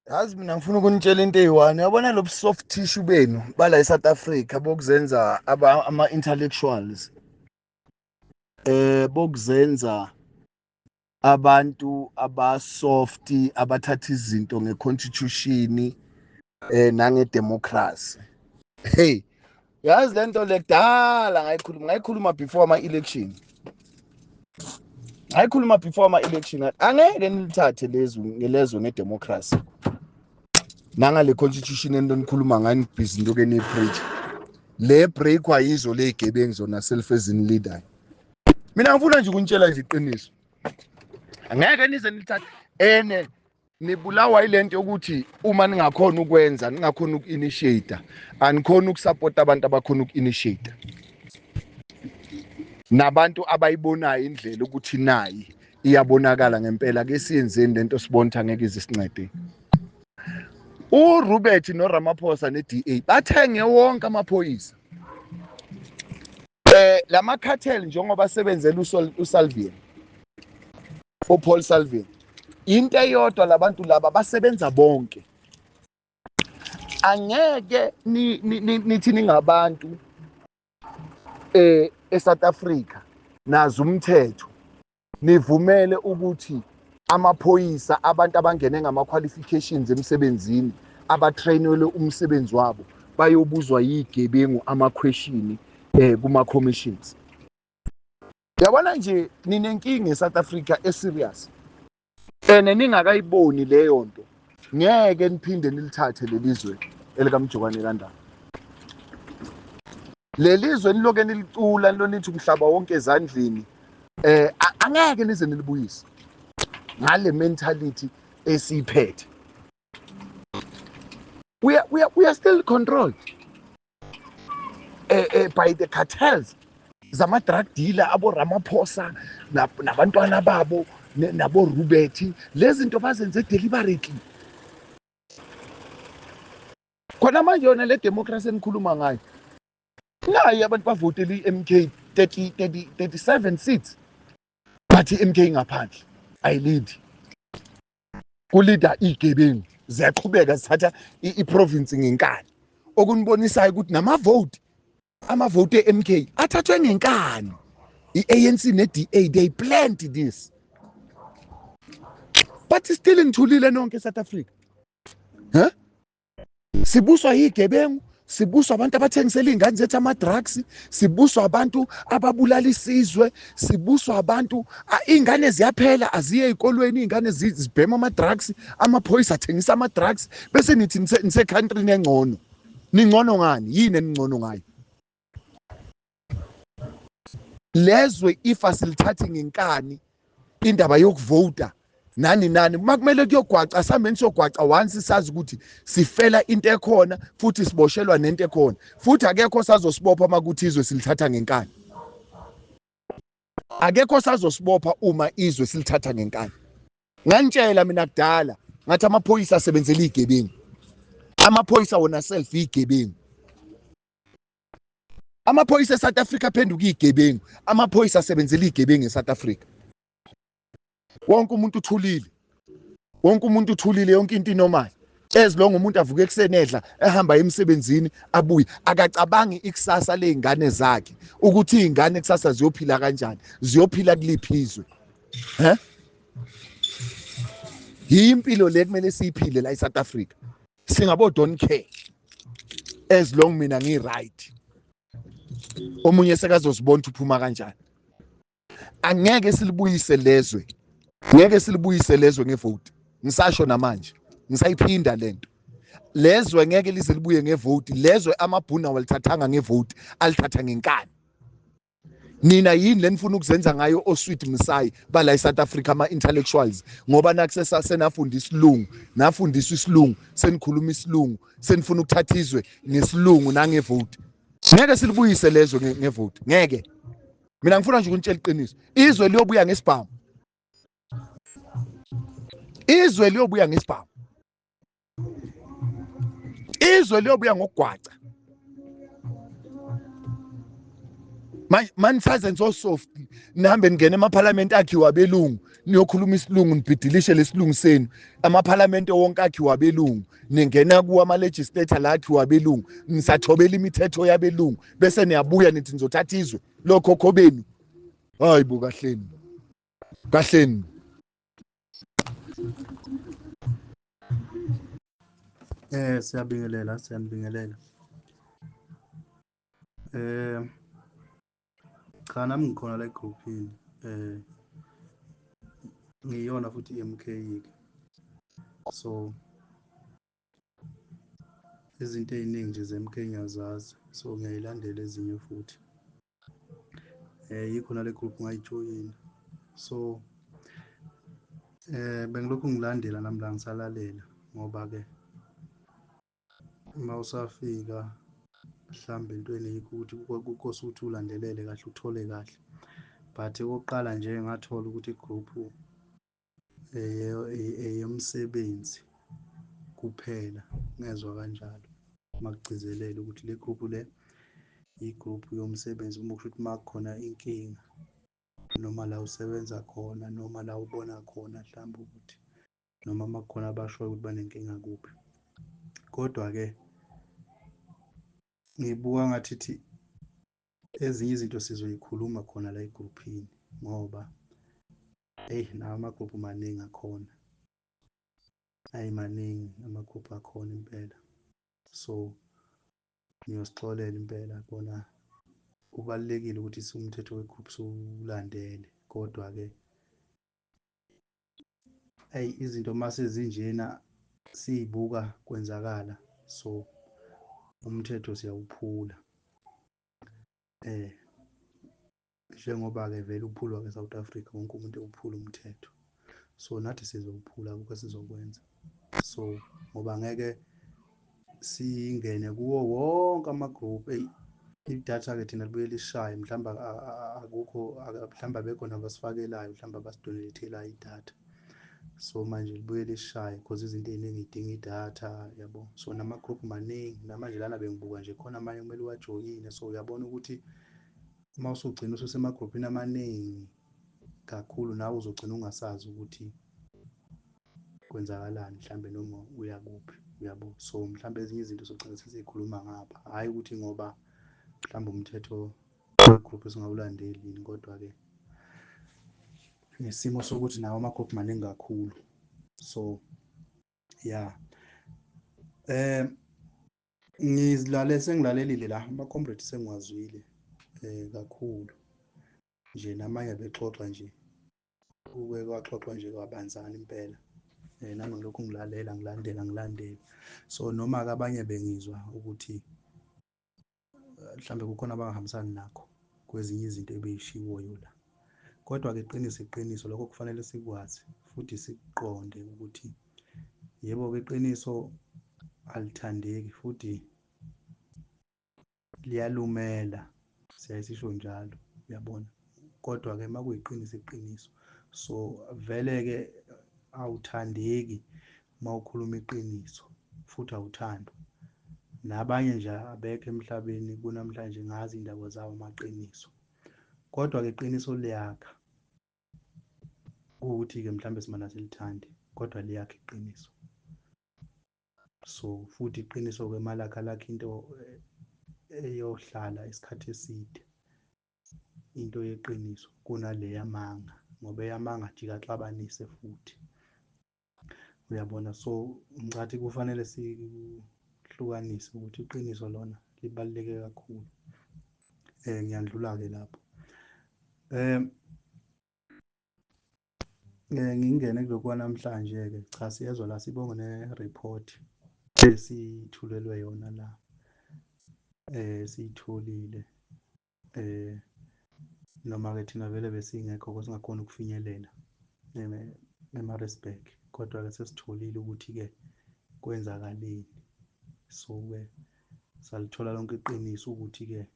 Yazi mina ngifuna ukunitshela into eyi-one. Uyabona lobu soft tissue benu bala e-South Africa bokuzenza ama-intellectuals, bokuzenza abantu abasoft abathatha izinto nge-constitution nange-democracy. Hey, yazi lento le kudala ngayikhuluma before ama-election. Ngayikhuluma before ama-election. Angeke nilithathe lezwe ngelezwe nge-democracy. Nangale constitution ento nikhuluma ngayo nibhizi into ke niyipreach. Le break ayizo le igebengu zona self leader. Mina ngifuna nje ukunitshela nje iqiniso. Angeke nize nilithathe ene nibulawa yilento yokuthi uma ningakhona ukwenza, ningakhona uku-initiate, anikhona ukusupport abantu abakhona uku-initiate. Nabantu abayibonayo indlela ukuthi nayi iyabonakala ngempela, ke siyenzeni lento sibona ukuthi angeke ize isincede. uRobert noRamaphosa neDA bathenge wonke amaphoyisa. Lama cartel njengoba sebenzela uSalvin, uPaul Salvin, into eyodwa labantu laba basebenza bonke. Angeke nithi ningabantu eSouth Africa nazo umthetho nivumele ukuthi amaphoyisa, abantu abangene ngama qualifications emsebenzini, abatrainelwe umsebenzi wabo, bayobuzwa yigebengu ama question kuma commissions. Yabona nje ninenkinga eSouth Africa eserious. Ene ningakayiboni leyo nto, ngeke niphinde nilithathe lelizwe elikaMjokwane kaNdaba. Lelizwe niloke nilicula nilonithi umhlaba wonke ezandleni, angeke nize nilibuyise ngale mentality esiyiphethe. We are still controlled by the cartels zama drug dealer, abo Ramaphosa nabantwana babo nabo Robert. Lezi zinto bazenze deliberately. Khona manje yona le democracy enikhuluma ngayo, nayi abantu bavotele i-MK 37 seats, but i-MK ngaphandle ayilidi. Kulida igebengu ziyaqhubeka zithatha i-province ngenkani, okunibonisayo ukuthi namavote, amavote e-MK athathwe ngenkani. I-ANC ne-DA, they planned this, but still nithulile nonke eSouth Africa. Huh? Sibuswa yigebengu, sibuswa abantu abathengisela iy'ngane zethu ama-drugs, sibuswa abantu ababulala isizwe, sibuswa abantu, iy'ngane ziyaphela, aziye ey'kolweni, iy'ngane zibhema ama-drugs, amaphoyisa athengisa ama-drugs, bese nithi nise-countryni engcono. Ningcono ngani? Yini eningcono ngayo? Lezwe if asilithathi ngenkani indaba yokuvota nani nani, makumele kuyogwaca, sihambeni siyogwaca once sazi ukuthi sifela into ekhona futhi siboshelwa nento ekhona, futhi akekho sazosibopha makuthi izwe silithatha ngenkani. Akekho sazosibopha uma izwe silithatha ngenkani. Ngantshela mina kudala ngathi amaphoyisa asebenzela igebengu, amaphoyisa wona self igebengu. Amaphoyisa eSouth Africa aphenduka igebengu, amaphoyisa asebenzela igebengu eSouth Africa. Wonke umuntu uthulile, wonke umuntu uthulile, yonke into inormal. As long umuntu avuke ekuseni edla, ehamba emsebenzini, abuye, akacabangi ikusasa ley'ngane zakhe, ukuthi iy'ngane kusasa ziyophila kanjani, ziyophila kuliphi izwe. He? Yimpilo le kumele siyiphile la eSouth Africa. Singabo don't care as long mina ngi-right. Omunye sekazosibona ukuthi uphuma kanjani. Angeke silibuyise lezwe, ngeke silibuyise lezwe ngevote. Ngisasho namanje, ngisayiphinda lento. Lezwe ngeke lize libuye ngevote. Lezwe amabhunu awalithathanga ngevote, alithatha ngenkani. Nina yini lenifuna ukuzenza ngayo oSweet Msai bala eSouth Africa, ama-intellectuals, ngoba nakusesa senafunda isilungu, nafundiswa isilungu, senikhuluma isilungu, senifuna ukuthatha izwe ngesilungu nangevote. Ngeke silibuyise lezwe ngevote, ngeke. Mina ngifuna nje ukunitshela iqiniso, izwe liyobuya ngesibhamu, izwe liyobuya ngesibhamu, izwe liyobuya ngokugwaca. Manje manisazenza osoft, nihambe ningena emaphalamende akhiwa abelungu, niyokhuluma isilungu, nibhidilishe lesilungu senu. Amaphalamende wonke akhiwa abelungu, ningena kuwo, ama-legislator la akhiwa abelungu, nisathobela imithetho yabelungu, bese niyabuya nithi nizothatha izwe lokhokho benu. Hayi bo, kahleni, kahleni. Siyabingelela, siyanibingelela. Cha, nami ngikhona la egroupini. Ngiyona futhi i-MK ke. So izinto ey'ningi nje ze-MK ngiyazazi, so ngiyayilandela ezinye futhi. Yikho nale group ngayijoyina. So bengilokhu ngilandela nami la, ngisalalela, ngoba ke uma usafika mhlawumbe entweni yikho ukuthi kukose ukuthi ulandelele kahle, uthole kahle. But okokuqala nje ngathola ukuthi igroup eyomsebenzi kuphela, ngezwa kanjalo makugcizelela ukuthi le group le igroup yomsebenzi, uma kusho ukuthi uma kukhona inkinga noma la usebenza khona noma la ubona khona mhlawumbe ukuthi noma uma kukhona abashoyo ukuthi banenkinga kuphi. Kodwa-ke ngibuka ngathi ezinye izinto sizoyikhuluma khona la egruphini, ngoba eyi, nawo amagruphu maningi akhona, ayi, maningi amagruphu akhona impela. So ngiyosixolela impela kona, kubalulekile ukuthi umthetho wegruphu siwulandele, kodwa-ke eyi, izinto mase zinjena siyibuka kwenzakala, so umthetho siyawuphula. Njengoba-ke vele uphulwa ke-South Africa, wonke umuntu ewuphula umthetho, so nathi sizowuphula, akukho esizokwenza. So ngoba ngeke singene kuwo wonke ama-group, eyi, idatha-ke thina libuye lishaye, mhlawumbe akukho, mhlawumbe abekho nabasifakelayo, mhlawumbe abasidonethelayo idatha. So manje libuye lishaye because izinto ey'ningi y'dinga idatha, yabo. So nama-group maningi namanje lana, bengibuka nje khona amanye kumele uwajoyine. So uyabona ukuthi uma usugcina ususemagruphini amaningi kakhulu, nawe uzogcina ungasazi ukuthi kwenzakalani mhlambe noma uya kuphi, uyabo. So mhlambe ezinye izinto sogcina sesiyikhuluma ngapha, hhayi ukuthi ngoba mhlawumbe umthetho wegroup singawulandeli yini, kodwa-ke ngesimo sokuthi nawo ama-group maningi kakhulu. So yeah, ngizilale sengilalelile la ama-comrade, sengiwazwile kakhulu nje, namanye bexoxa nje, kuke kwaxoxwa nje kwabanzana impela. Nami ngilokhu ngilalela, ngilandela, ngilandela. So noma-ke abanye bengizwa ukuthi mhlambe kukhona abangahambisani nakho kwezinye izinto ebeyishiwoyo la, kodwa-ke iqiniso iqiniso, lokho kufanele sikwazi futhi sikuqonde ukuthi yebo-ke, iqiniso alithandeki futhi liyalumela, siyaye sisho njalo, uyabona. Kodwa-ke uma kuyiqiniso, iqiniso. So vele-ke awuthandeki uma ukhuluma iqiniso futhi awuthandwa nabanye nje, abekho emhlabeni kunamhlanje ngazi iy'ndaba zawo amaqiniso. Kodwa-ke iqiniso liyakha, kuwukuthi-ke mhlawumbe simane silithande, kodwa liyakha iqiniso. So futhi iqiniso-ke malakha lakha into eyohlala isikhathi eside, into yeqiniso, kunale yamanga, ngoba eyamanga ajike axabanise futhi, uyabona. So ngicathi kufanele sikuhlukanise ukuthi iqiniso lona libaluleke kakhulu. Ngiyandlula-ke lapho. Ngingene kulokhu kwanamhlanje-ke. Cha, siyezwa la, sibonge ne-report esithulelwe yona la, siyitholile. Noma-ke thina vele besingekho, singakhoni ukufinyelela eMaritzburg, kodwa-ke sesitholile ukuthi-ke kwenzakaleni. So-ke salithola lonke iqiniso ukuthi-ke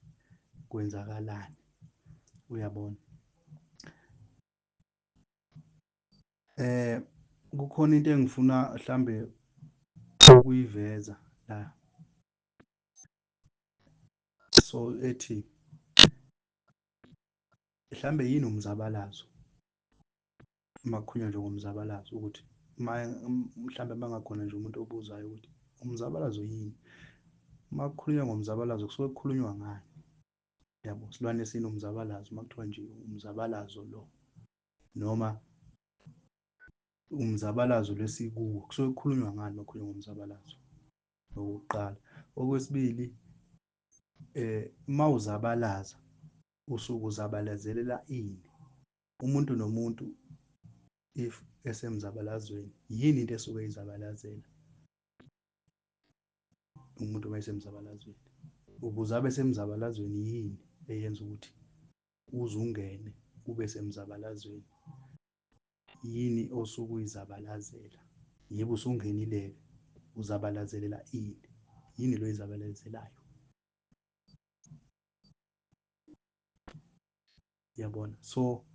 kwenzakalani, uyabona. Kukhona into engifuna mhlambe ukuyiveza la, so ethi Mhlambe yini umzabalazo uma kukhulunywa nje ngomzabalazo, ukuthi mhlambe mangakhona nje umuntu obuzayo ukuthi umzabalazo yini? Uma kukhulunywa ngomzabalazo kusuke kukhulunywa ngani? Yabo, silwane sinomzabalazo uma kuthiwa nje umzabalazo lo, noma umzabalazo lesikuwo, kusuke kukhulunywa ngani uma kukhulunywa ngomzabalazo? Okokuqala. Okwesibili, uma uzabalaza usuke uzabalazelela ini? Umuntu nomuntu if esemzabalazweni, yini into esuke eyizabalazela umuntu uma esemzabalazweni? Ukuze abe semzabalazweni yini eyenza ukuthi uze ungene ube semzabalazweni? Yini osuke uyizabalazela? Yebo, usungenile-ke, uzabalazelela ini? Yini lo oyizabalazelayo? Yabona, so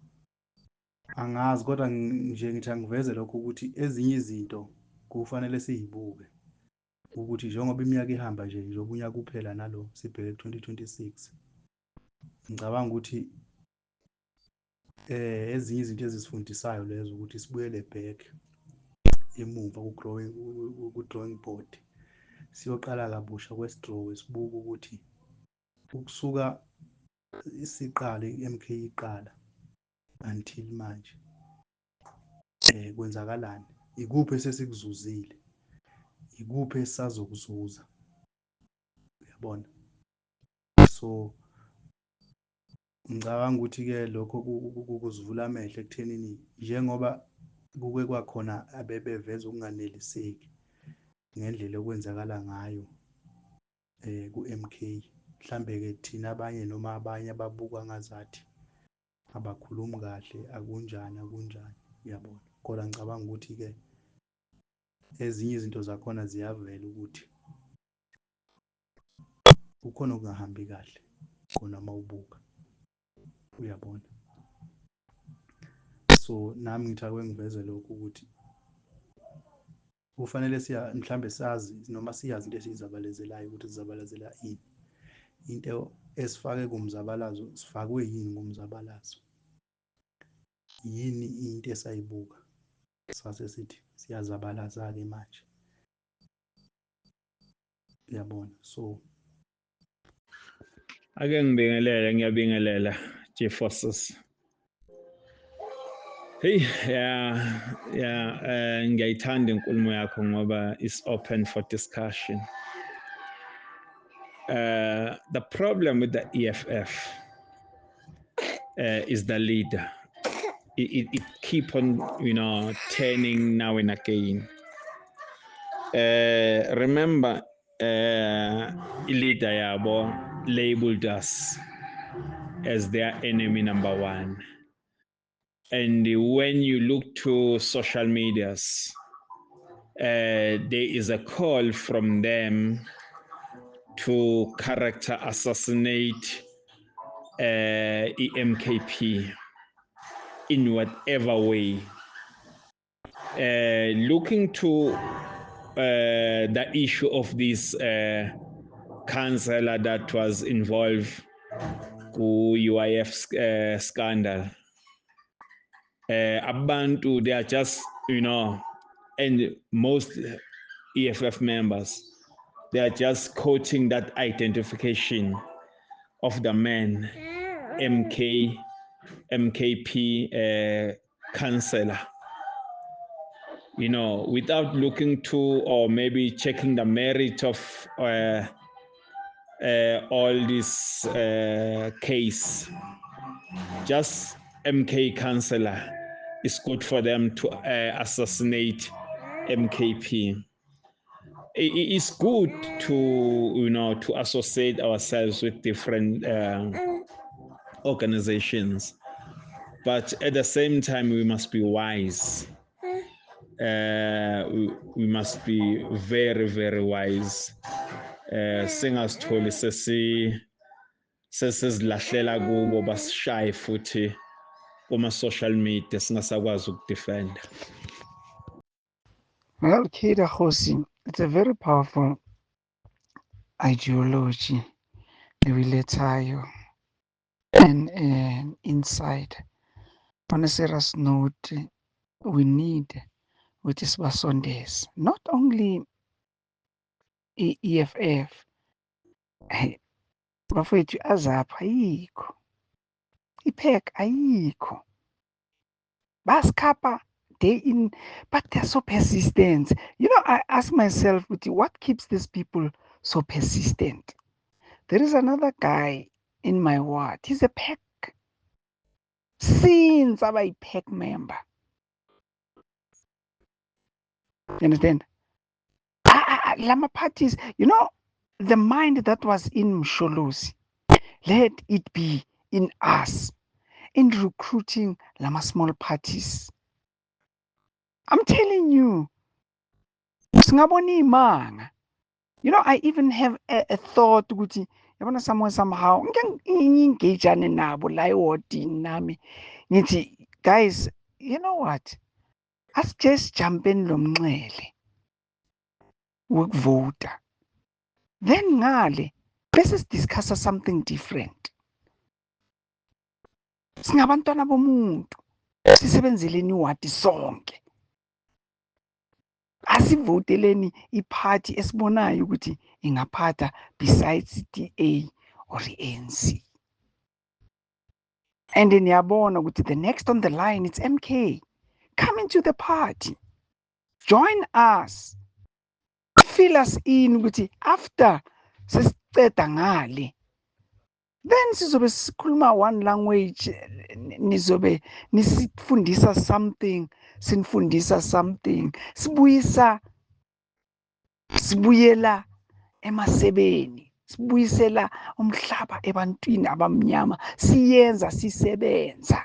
angazi, kodwa nje ngithi angiveze lokho ukuthi ezinye izinto kufanele siyibuke ukuthi njengoba iminyaka ihamba nje, njengoba unyaka uphela nalo sibheke ku-2026, ngicabanga ukuthi ezinye izinto ezisifundisayo lezo ukuthi sibuyele back emuva ku-growing ku-drawing board, siyoqala kabusha kwesi-draw, sibuke ukuthi ukusuka siqale i-MK iqala until manje kwenzakalani, ikuphi esesikuzuzile, ikuphi esisazokuzuza, uyabona. So ngicabanga ukuthi-ke lokho kuzivula amehlo ekuthenini njengoba kuke kwakhona abebeveza ukunganeliseki ngendlela okwenzakala ngayo ku-MK, mhlambe-ke thina abanye noma abanye ababukwa ngazathi abakhulumi kahle, akunjani akunjani, uyabona. Kodwa ngicabanga ukuthi-ke ezinye izinto zakhona ziyavela ukuthi kukhona okungahambi kahle khona uma ubuka, uyabona. So nami ngithi ake ngiveze lokhu ukuthi kufanele siya mhlambe sazi noma siyazi into esiyizabalezelayo ukuthi sizabalazela ini, into esifake kumzabalazo sifakwe yini ngumzabalazo, yini into esayibuka sase sithi siyazabalaza-ke manje, uyabona. So ake ngibingelele, ngiyabingelela G-Forces. Hey, yeah, ngiyayithanda inkulumo yakho ngoba is open for discussion. The problem with the EFF is the leader. It keep on turning now and again. Remember, leader yabo labeled us as their enemy number one. And when you look to social medias, there is a call from them to character assassinate EMKP in whatever way. Looking to the issue of this councillor that was involved ku UIF scandal. Abantu, they are just, and most EFF members, they are just quoting that identification of the man, MKP councillor, without looking to or maybe checking the merit of all this case. Just MK councillor is good for them to assassinate MKP. It's good to associate ourselves with different organizations, but at the same time, we must be wise. We must be very, very wise. Singasitholi sesizilahlela kubo, basishaye futhi kuma social media, singasakwazi ukudefenda. Well, Kida Kgosi, it's a very powerful ideology ewilethayo. an insight. On a serious note, we need ukuthi sibasondeze, not only i-EFF. Hey, bafowethu, AZAPO ayikho, i-PAC ayikho, basikhapha day in, but they're so persistent. I ask myself, what keeps these people so persistent? There is another guy in my ward. He's a PAC. Since I'm a PAC member. You understand? Lama parties, the mind that was in Msholozi, let it be in us, in recruiting lama small parties. I'm telling you, singabona imanga. I even have a thought ukuthi yabona somewhere somehow ngike ngi-engage nabo la ewardini nami, ngithi guys, you know what, asije jumpeni lo mnxele wokuvota, then ngale bese sidiscussa something different. Singabantwana bomuntu, sisebenzeleni iwadi sonke, asivoteleni iphathi esibonayo ukuthi ingaphatha besides DA or ANC. And niyabona ukuthi the next on the line, it's MK. Come into the party, join us, fill us in ukuthi after sesiceda ngale, then sizobe sikhuluma one language, nizobe nisifundisa something, sinifundisa something, sibuyisa, sibuyela emasebeni, sibuyisela umhlaba ebantwini abamnyama, siyenza sisebenza.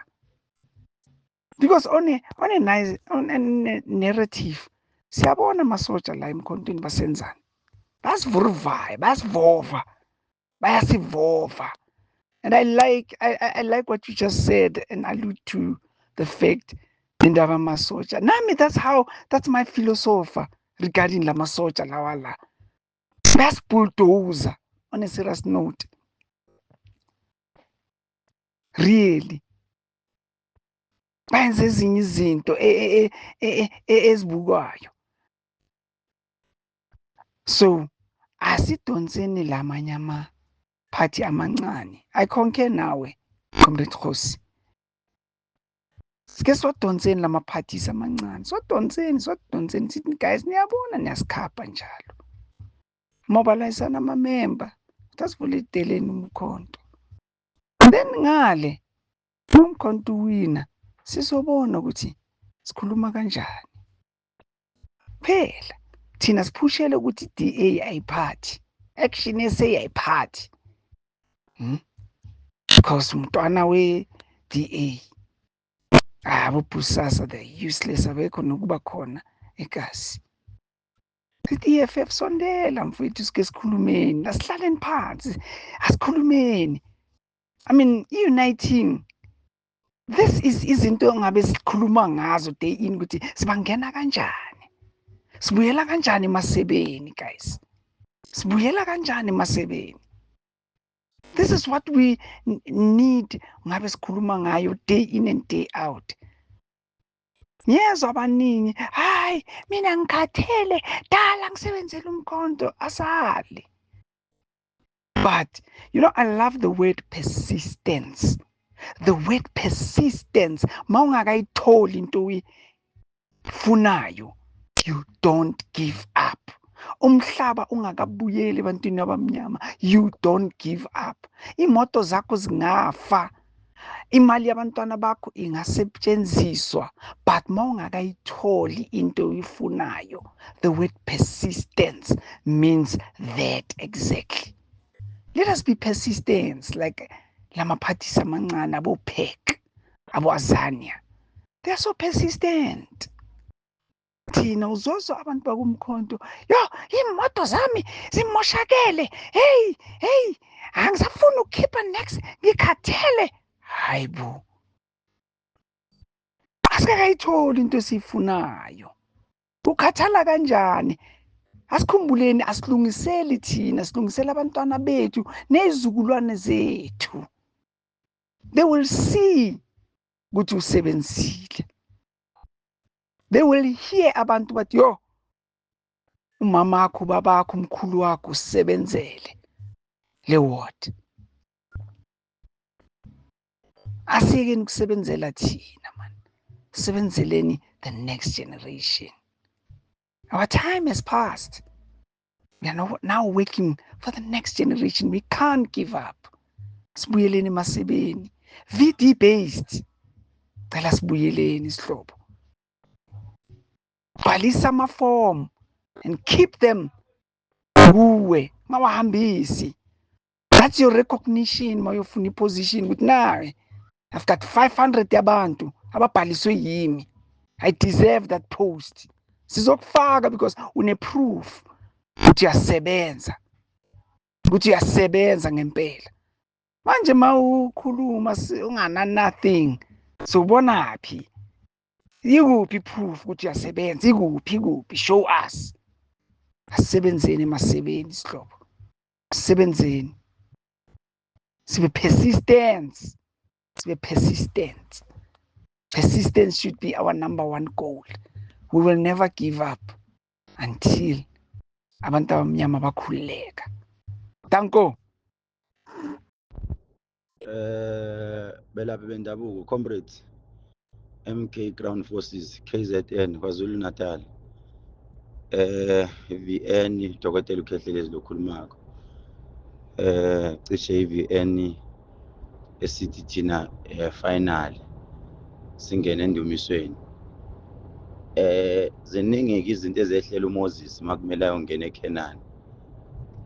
Because on a nice, on a narrative, siyabona amasotsha la emkhontweni basenzani, basivuruvaya, bayasivova, bayasivova. And I like what you just said and allude to the fact indaba masotsha. Nami that's my philosophy regarding la masotsha lawa la. That's bulldozer on a serious note. Really. Bayenza ezinye izinto ezibukwayo. So asidonseni lamanye amaphathi amancane. I concur nawe, Comrade Kgosi. Sike siwadonseni lama parties amancane, siwadonseni, siwadonseni, sithi guys, niyabona niyasikhapha njalo. Mobilizana ama-member, asivuleteleni umkhonto. Then ngale umkhonto uwina, sizobona ukuthi sikhuluma kanjani. Phela thina siphushele ukuthi DA ayiphathi, Action SA ayiphathi. Because umntwana we DA, abo Bosasa, they're useless, abekho nokuba khona ekasi. Sithi EFF, sondela mfowethu, sike sikhulumeni, asihlaleni phansi, asikhulumeni. I mean, uniting, this is izinto engabe sikhuluma ngazo day in, ukuthi sibangena kanjani, sibuyela kanjani emasebeni, guys, sibuyela kanjani emasebeni. This is what we need ngabe sikhuluma ngayo day in and day out. Ngiyezwa abaningi, hayi mina ngikhathele, dala ngisebenzela umkhonto, asali. But I love the word persistence. The word persistence, mawungakayitholi into oyifunayo, you don't give up. Umhlaba ungakabuyeli ebantwini abamnyama, you don't give up. Imoto zakho zingafa, imali yabantwana bakho ingasetshenziswa, but mawungakayitholi into oyifunayo, the word persistence means that exactly. Let us be persistent like lamaphathisi amancane, abo-PAC, abo-Azania. They are so persistent. Thina uzozwa abantu bakumkhonto, yo, imoto zami zimoshakele, hey hey, angisafuni ukukhipha next, ngikhathele. Hayi bo, asikakayitholi into esiyifunayo, ukhathala kanjani? Asikhumbuleni, asilungiseli thina, silungisela abantwana bethu nezizukulwane zethu. They will see ukuthi usebenzile. They will hear abantu bathi, yo, umama wakho, ubabakho, umkhulu wakho usebenzele le ward. Asiyekeni ukusebenzela thina man, sebenzeleni the next generation. Our time has passed. We are now working for the next generation. We can't give up. Sibuyeleni emasebeni, VD based. Cela sibuyeleni, sihlobo. Bhalisa ama-form and keep them kuwe, ungawahambisi. That's your recognition mawuyofuna iposition, ukuthi nawe, I've got 500 yabantu ababhaliswe yimi, I deserve that post. Sizokufaka because une-proof ukuthi uyasebenza, ukuthi uyasebenza ngempela. Manje mawukhuluma ungana nothing, sobonaphi? Ikuphi proof ukuthi uyasebenza? Ikuphi? Ikuphi? Show us. Asebenzeni emasebeni, sihlobo, asebenzeni, sibe persistence, sibe persistent. Persistence should be our number one goal. We will never give up until abantu abamnyama bakhululeka. Danko. Belaphi bendabuko, comrades, MK Ground Forces KZN, KwaZulu Natal, VN Dokotela uKhehlelezi lokhulumako. Cishe iVN esithi thina final singene endumisweni. Ziningi izinto ezehlela uMoses makumele ayongena eKenani,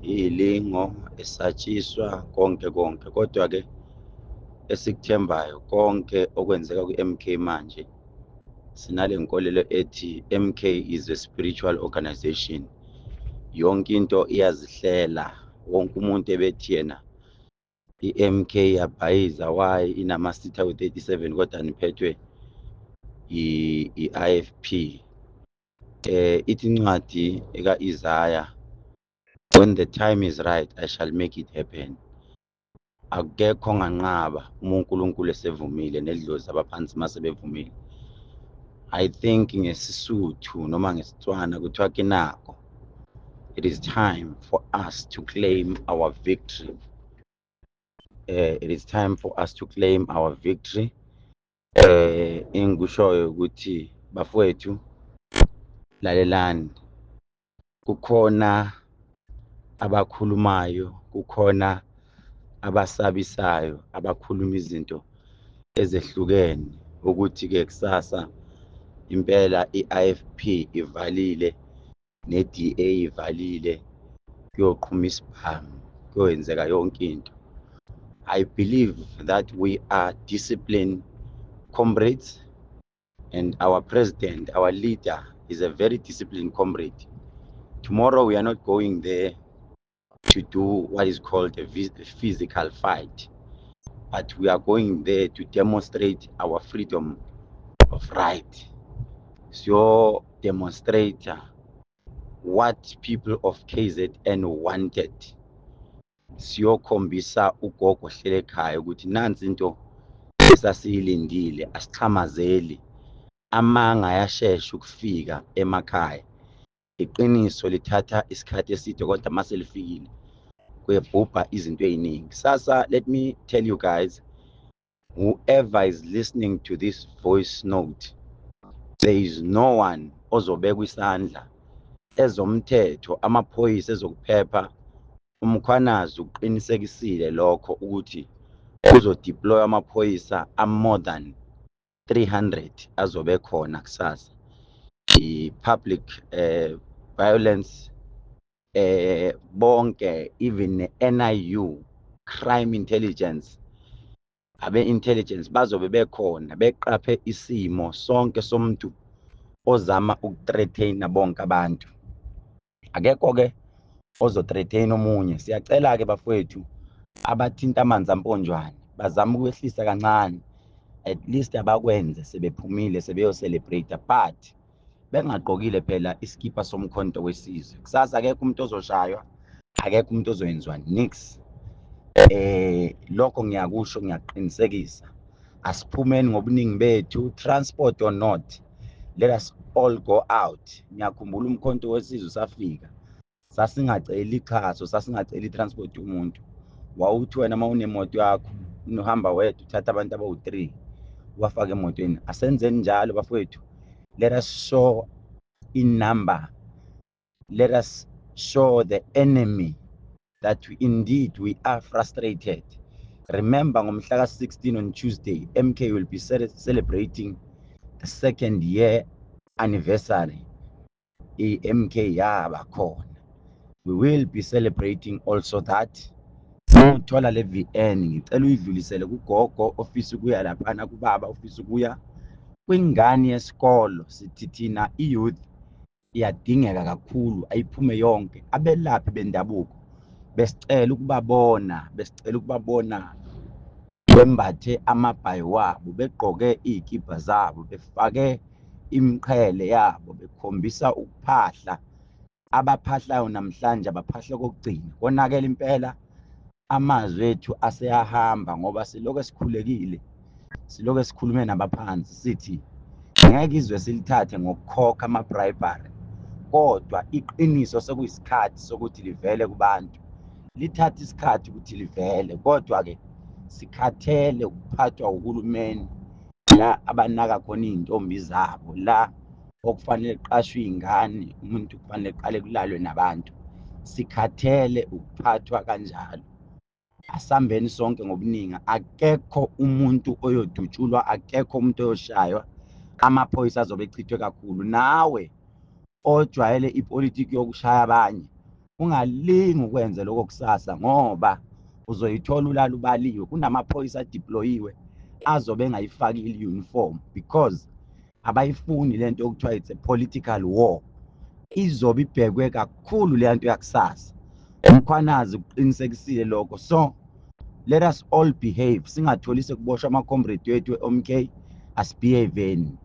ilingo, esatshiswa, konke konke, kodwa ke esikuthembayo, konke okwenzeka ku-MK manje, sinale nkolelo ethi MK is a spiritual organization. Yonke into iyazihlela. Wonke umuntu ebethi yena i-MK yabhayiza, why inama-seat awu-37 kodwa niphethwe i-IFP? Ithi incwadi eka-Isaiah, "When the time is right, I shall make it happen." Akekho onganqaba uma uNkulunkulu esevumile nedlozi abaphansi mase bevumile. I think ngesiSuthu noma ngesiTswana kuthiwa ke nako. It is time for us to claim our victory. It is time for us to claim our victory. Engikushoyo ukuthi, bafowethu, lalelani, kukhona abakhulumayo, kukhona abasabisayo, abakhuluma izinto ezehlukene ukuthi-ke kusasa impela i-IFP ivalile ne-DA ivalile, kuyoqhuma isibhamu, kuyoyenzeka yonke into. I believe that we are disciplined comrades, and our president, our leader, is a very disciplined comrade. Tomorrow we are not going there to do what is called a physical fight, but we are going there to demonstrate our freedom of right. So demonstrate what people of KZN wanted. Siyokhombisa ugogo ohlele ekhaya ukuthi nansi into esasiyilindile, asixhamazeli. Amanga ayashesha ukufika emakhaya, iqiniso lithatha isikhathi eside, kodwa mase lifikile kuyebhubha izinto ey'ningi. Sasa, let me tell you guys, whoever is listening to this voice note, there is no one ozobekwa isandla. Ezomthetho, amaphoyisa, ezokuphepha, uMkhwanazi uqinisekisile lokho ukuthi kuzodeploy amaphoyisa a-more than 300 azobe khona kusasa. I-public violence, bonke, even ne-NIU, crime intelligence, abe-intelligence bazobe bekhona beqaphe isimo sonke somuntu ozama ukuthreaten bonke abantu. Akekho-ke ozothreaten omunye. Siyacela-ke, bafowethu, abathinta amanzi amponjwane bazama ukwehlisa kancane, at least abakwenze sebephumile sebeyo-celebrate, but bengagqokile phela iskipa soMkhonto weSizwe. Kusasa akekho umuntu ozoshaywa, akekho umuntu ozoyenziwa nix. Lokho ngiyakusho, ngiyaqinisekisa. Asiphumeni ngobuningi bethu, transport or not, let us all go out. Ngiyakhumbula uMkhonto weSizwe safika, sasingaceli ixhaso, sasingaceli i-transport yomuntu. Wawuthi wena uma unemoto yakho unohamba wedwa, uthatha abantu abawu-3 ubafake emotweni. Asenzeni njalo bafowethu. Let us show in number, let us show the enemy that indeed we are frustrated. Remember, ngomhla ka-16 on Tuesday, MK will be celebrating the second year anniversary i-MK yaba khona. We will be celebrating also that. Uthola le VN, ngicela uyidlulisele kugogo ofisa ukuya laphana, kubaba ofisa ukuya, kwingane yesikolo. Sithi thina i-youth iyadingeka kakhulu, ayiphume yonke. Abelaphi bendabuko besicela ukubabona, besicela ukubabona bembathe amabhayi wabo, begqoke iy'kibha zabo, befake imiqhele yabo, bekhombisa ukuphahla. Abaphahlayo namhlanje abaphahla kokugcina. Konakele impela, amazwi ethu aseyahamba, ngoba silokhu esikhulekile, silokhu esikhulume nabaphansi, sithi ngeke izwe silithathe ngokukhokha ama-bribery, kodwa iqiniso sekuyisikhathi sokuthi livele kubantu. Lithatha isikhathi ukuthi livele, kodwa-ke sikhathele ukuphathwa uhulumeni la abanaka khona iy'ntombi zabo, la okufanele kuqashwe iy'ngane, umuntu kufanele kuqale kulalwe nabantu. Sikhathele ukuphathwa kanjalo. Asambeni sonke ngobuningi. Akekho umuntu oyodutshulwa, akekho umuntu oyoshaywa. Amaphoyisa azobe echithwe kakhulu. Nawe ojwayele ipolitiki yokushaya abanye, ungalingi ukwenze lokho kusasa, ngoba uzoyithola ulala ubaliwe. Kunamaphoyisa adeployiwe azobe engayifakile i-uniform because abayifuni lento okuthiwa it's a political war. Izobe ibhekwe kakhulu le nto yakusasa. UMkhwanazi ukuqinisekisile lokho. So let us all behave, singatholi sekuboshwa ama-comrade wethu e-MK. Asibehaveni.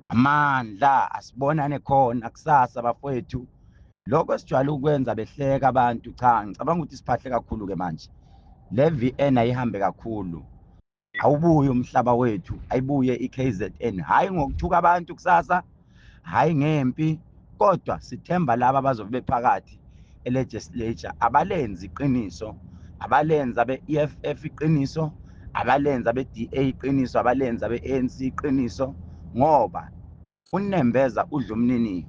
Amandla, asibonane khona kusasa bafowethu. Lokho esijwayele ukwenza behleka abantu, cha, ngicabanga ukuthi siphahle kakhulu-ke manje. Le VN ayihambe kakhulu. Awubuye umhlaba wethu, ayibuye i-KZN, hhayi ngokuthuka abantu kusasa, hhayi ngempi, kodwa sithemba laba abazobe bephakathi e-legislature abalenzi iqiniso, abalenzi abe-EFF iqiniso, abalenzi abe-DA iqiniso, abalenzi abe-ANC iqiniso, ngoba unembeza udla umniniyo.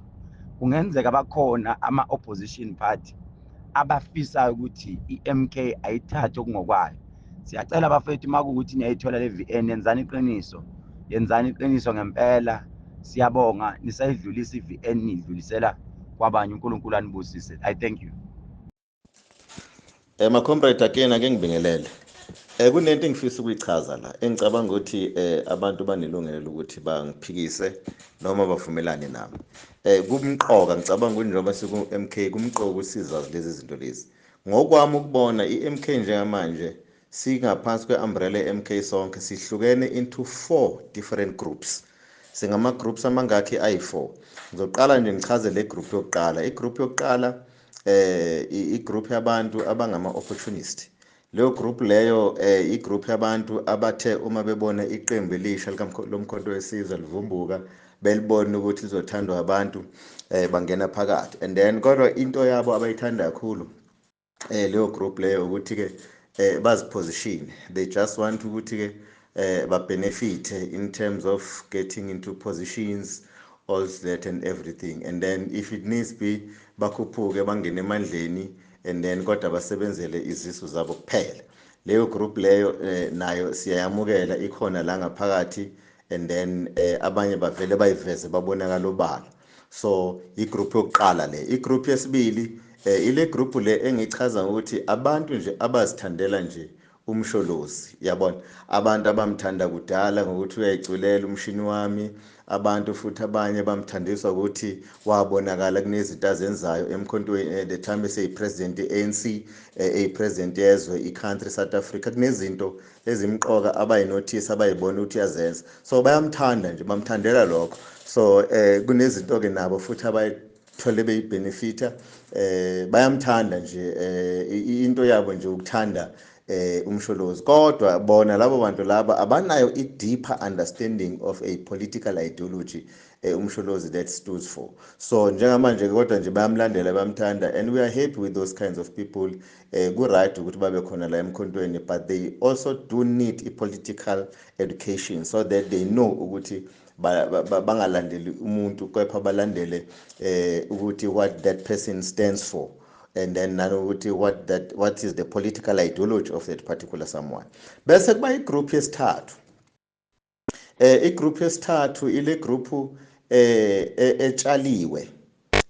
Kungenzeka bakhona ama-opposition party abafisayo ukuthi i-MK ayithathe okungokwayo. Siyacela bafethu, uma kuwukuthi niyayithola le VN, yenzani iqiniso, yenzani iqiniso ngempela. Siyabonga nisayidlulisa i-VN, niyidlulisela kwabanye. UNkulunkulu anibusise. I thank you. Ma comrade, again ake ngibingelele. Kunento engifisa ukuyichaza la, engicabanga ukuthi abantu banelungelo ukuthi bangiphikise noma bavumelane nami. Kumqoka, ngicabanga ukuthi njengoba siku MK, kumqoka ukuthi sizazi lezi zinto lezi. Ngokwami ukubona, iMK njengamanje singaphansi kwe-umbrella ye-MK, sonke sihlukene into four different groups. Singama groups amangakhi? Ayi4. Ngizoqala nje ngichaze le group yokuqala. I-group yokuqala i-group yabantu abangama opportunist. Leyo group leyo i-group yabantu abathe uma bebona iqembu elisha loMkhonto weSizwe livumbuka, belibona ukuthi lizothandwa abantu, bangena phakathi. And then kodwa into yabo abayithanda kakhulu leyo group leyo ukuthi ke baziposition, they just want ukuthi ke ba benefit in terms of getting into positions, all that and everything. And then if it needs be, bakhuphuke bangene emandleni, and then kodwa basebenzele izisu zabo kuphela. Leyo group leyo nayo siyayamukela, ikhona la ngaphakathi. And then abanye bavele bayiveze, babonakala obala. So igroup yokuqala le. Igroup yesibili ile group le engichaza ukuthi abantu nje abazithandela nje uMsholozi, yabona, abantu abamthanda kudala ngokuthi uyayiculela umshini wami. Abantu futhi abanye bamthandiswa ukuthi wabonakala kunezinto azenzayo emkhontweni the time eseyi-president ye-ANC, eyi-president yezwe, i-country South Africa. Kunezinto ezimqoka abayinothisa, abayibona ukuthi uyazenza, so bayamthanda nje, bamthandela lokho. So kunezinto-ke nabo futhi abayithole beyibenefita, bayamthanda nje. Into yabo nje ukuthanda uMsholozi, kodwa bona labo bantu laba abanayo i-deeper understanding of a political ideology uMsholozi that stands for. So njengamanje kodwa nje bayamlandela, bayamthanda, and we are happy with those kinds of people. Ku-right ukuthi babe khona la emkhontweni, but they also do need i-political education so that they know ukuthi bangalandeli umuntu, kepha balandele ukuthi what that person stands for, and then nanokuthi what is the political ideology of that particular someone. Bese kuba igroup yesithathu. Igroup yesithathu ile group etshaliwe,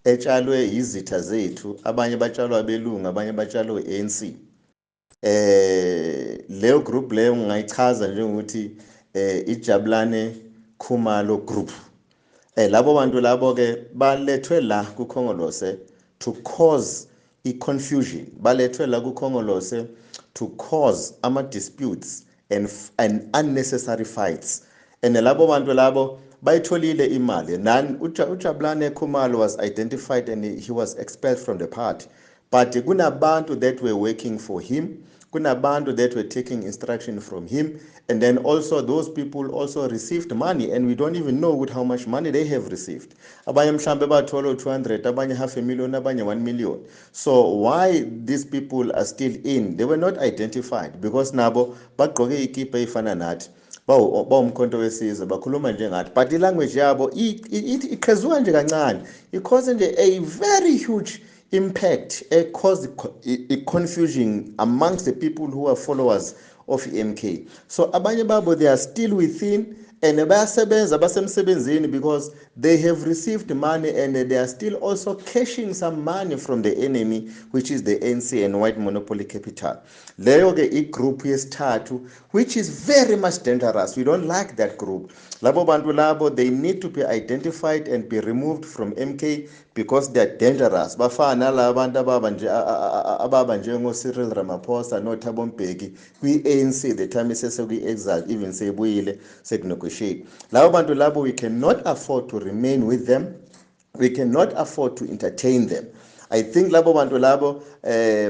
etshalwe izitha zethu. Abanye batshalwa abelungu, abanye batshalwe ANC. Leyo group leyo ngingayichaza njengokuthi iJabulane Khumalo group. Labo bantu labo ke balethwe la kuKhongolose to cause i-confusion, balethwe la kuKhongolose to cause ama-disputes and unnecessary fights. And labo bantu labo bayitholile imali. Nani uJabulane Khumalo was identified and he was expelled from the party, but kunabantu that were working for him, kunabantu that were taking instruction from him, and then also those people also received money, and we don't even know how much money they have received. Abanye mhlambe bathola 200, abanye half a million, abanye 1 million. So why these people are still in? They were not identified because nabo bagqoke ikipa efana nathi, bawumkhonto wesizwe, bakhuluma njengathi, but ilanguage yabo iqhezuka nje kancane, i-cause nje a very huge impact, cause a confusion amongst the people who are followers of MK. So abanye babo, they are still within and bayasebenza, basemsebenzini because they have received money, and they are still also cashing some money from the enemy, which is the ANC and white monopoly capital. Leyo ke igroup yesithathu, which is very much dangerous. We don't like that group. Labo bantu labo, they need to be identified and be removed from MK because they are dangerous. Bafana nalaba bantu ababa nje ababa njengo Cyril Ramaphosa no Thabo Mbeki kwi-ANC the time isese kwi-exile, even seyibuyile sekunegotiate. Labo bantu labo, we cannot afford to remain with them, we cannot afford to entertain them. I think labo bantu labo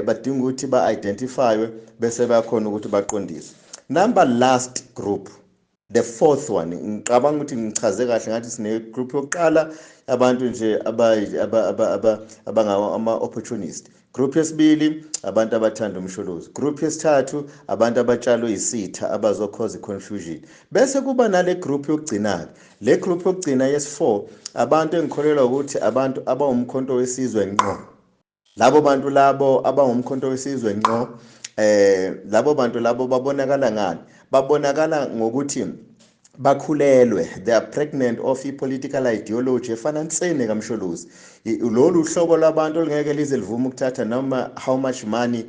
badinga ukuthi ba-identifywe bese bayakhona ukuthi baqondiswe. Number last group, the fourth one, ngicabanga ukuthi ngichaze kahle ngathi sine group yokuqala, abantu nje abangama-opportunist. Group yesibili, abantu abathanda uMsholozi. Group yesithathu, abantu abatshalwe isitha abazocause confusion. Bese kuba nale group yokugcina-ke, le group yokugcina yesi-4, abantu engikholelwa ukuthi abantu abawumkhonto wesizwe ngqo. Labo bantu labo abawumkhonto wesizwe ngqo, labo bantu labo babonakala ngani? Babonakala ngokuthi bakhulelwe, they are pregnant of i-political ideology efana nsene kaMsholozi. Lolu hlobo lwabantu olungeke lize livume ukuthatha noma how much money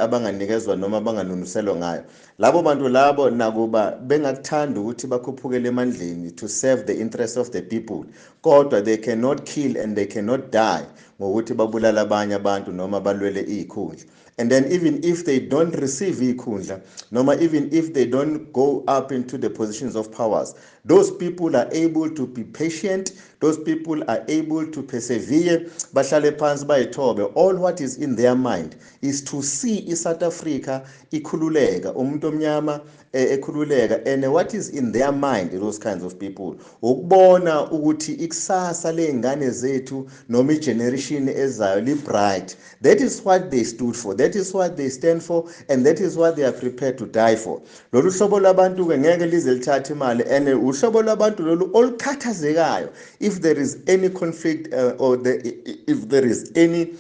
abanganikezwa noma abanganunuselwa ngayo. Labo bantu labo, nakuba bengakuthanda ukuthi bakhuphukele emandleni to serve the interest of the people, kodwa they cannot kill and they cannot die ngokuthi babulala abanye abantu noma balwele izikhundla. And then even if they don't receive ikhundla, noma even if they don't go up into the positions of powers, those people are able to be patient, those people are able to persevere, bahlale phansi bayithobe. All what is in their mind is to see iSouth Africa ikhululeka, umuntu omnyama ekhululeka. And what is in their mind, those kinds of people, ukubona ukuthi ikusasa ley'ngane zethu noma igeneration ezayo li-bright. That is what they stood for, that is what they stand for, and that is what they are prepared to die for. Lolu hlobo lwabantu-ke ngeke lize lithathe imali, and uhlobo lwabantu lolu olukhathazekayo if there is any conflict or if there is any